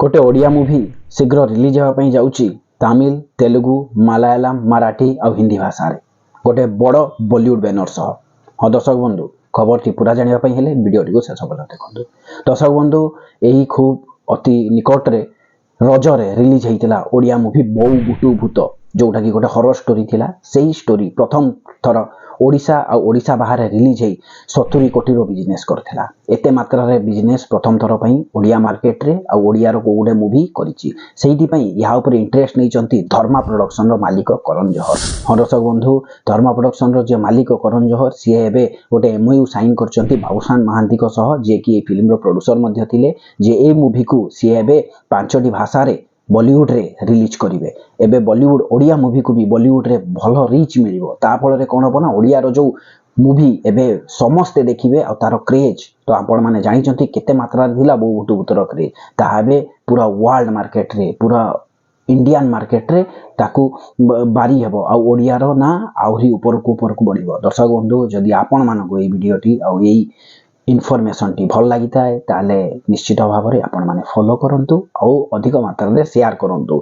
ଗୋଟେ ଓଡ଼ିଆ ମୁଭି ଶୀଘ୍ର ରିଲିଜ୍ ହେବା ପାଇଁ ଯାଉଛି ତାମିଲ, ତେଲୁଗୁ, ମାଲାୟାଲାମ, ମାରାଠୀ ଆଉ ହିନ୍ଦୀ ଭାଷାରେ, ଗୋଟେ ବଡ଼ ବଲିଉଡ ବ୍ୟାନର ସହ। ହଁ ଦର୍ଶକ ବନ୍ଧୁ, ଖବରଟି ପୁରା ଜାଣିବା ପାଇଁ ହେଲେ ଭିଡ଼ିଓଟିକୁ ଶେଷ ପର୍ଯ୍ୟନ୍ତ ଦେଖନ୍ତୁ। ଦର୍ଶକ ବନ୍ଧୁ, ଏହି ଖୁବ୍ ଅତି ନିକଟରେ ରଜରେ ରିଲିଜ୍ ହେଇଥିଲା ଓଡ଼ିଆ ମୁଭି ବୋଉ ବୁଟୁ ଭୂତ, ଯୋଉଟାକି ଗୋଟେ ହରର ଷ୍ଟୋରି ଥିଲା। ସେଇ ଷ୍ଟୋରି ପ୍ରଥମ ଥର ଓଡ଼ିଶା ଆଉ ଓଡ଼ିଶା ବାହାରେ ରିଲିଜ୍ ହେଇ 70 କୋଟିର ବିଜନେସ୍ କରିଥିଲା। ଏତେ ମାତ୍ରାରେ ବିଜନେସ୍ ପ୍ରଥମ ଥର ପାଇଁ ଓଡ଼ିଆ ମାର୍କେଟରେ ଆଉ ଓଡ଼ିଆର କୋଉ ଗୋଟେ ମୁଭି କରିଛି। ସେଇଥିପାଇଁ ଏହା ଉପରେ ଇଣ୍ଟରେଷ୍ଟ ନେଇଛନ୍ତି ଧର୍ମା ପ୍ରଡକ୍ସନର ମାଲିକ କରଣ ଜୋହର। ହଁ ଦର୍ଶକ ବନ୍ଧୁ, ଧର୍ମା ପ୍ରଡକ୍ସନର ଯିଏ ମାଲିକ କରଣ ଜୋହର, ସିଏ ଏବେ ଗୋଟେ ଏମ୍ଓୟୁ ସାଇନ୍ କରିଛନ୍ତି ବାବୁସାନ ମହାନ୍ତିଙ୍କ ସହ, ଯିଏକି ଏଇ ଫିଲ୍ମର ପ୍ରଡ୍ୟୁସର ମଧ୍ୟ ଥିଲେ, ଯେ ଏଇ ମୁଭିକୁ ସିଏ ଏବେ ପାଞ୍ଚଟି ଭାଷାରେ ବଲିଉଡରେ ରିଲିଜ୍ କରିବେ। ଏବେ ବଲିଉଡ ଓଡ଼ିଆ ମୁଭିକୁ ବି ବଲିଉଡରେ ଭଲ ରିଚ୍ ମିଳିବ। ତା ଫଳରେ କ'ଣ ହେବ ନା, ଓଡ଼ିଆର ଯୋଉ ମୁଭି ଏବେ ସମସ୍ତେ ଦେଖିବେ ଆଉ ତାର କ୍ରେଜ୍ ତ ଆପଣମାନେ ଜାଣିଛନ୍ତି କେତେ ମାତ୍ରାରେ ଥିଲା। ବୋଉ ବୁଟୁ ଭୂତର କ୍ରେଜ୍, ତାହା ଏବେ ପୁରା ୱାର୍ଲଡ ମାର୍କେଟରେ, ପୁରା ଇଣ୍ଡିଆନ୍ ମାର୍କେଟରେ ତାକୁ ବାରି ହେବ ଆଉ ଓଡ଼ିଆର ନାଁ ଆହୁରି ଉପରକୁ ଉପରକୁ ବଢ଼ିବ। ଦର୍ଶକ ବନ୍ଧୁ, ଯଦି ଆପଣମାନଙ୍କୁ ଏଇ ଭିଡ଼ିଓଟି ଆଉ ଏଇ ଇନଫର୍ମେସନଟି ଭଲ ଲାଗିଥାଏ, ତାହେଲେ ନିଶ୍ଚିତ ଭାବରେ ଆପଣମାନେ ଫଲୋ କରନ୍ତୁ ଆଉ ଅଧିକ ମାତ୍ରାରେ ସେୟାର କରନ୍ତୁ।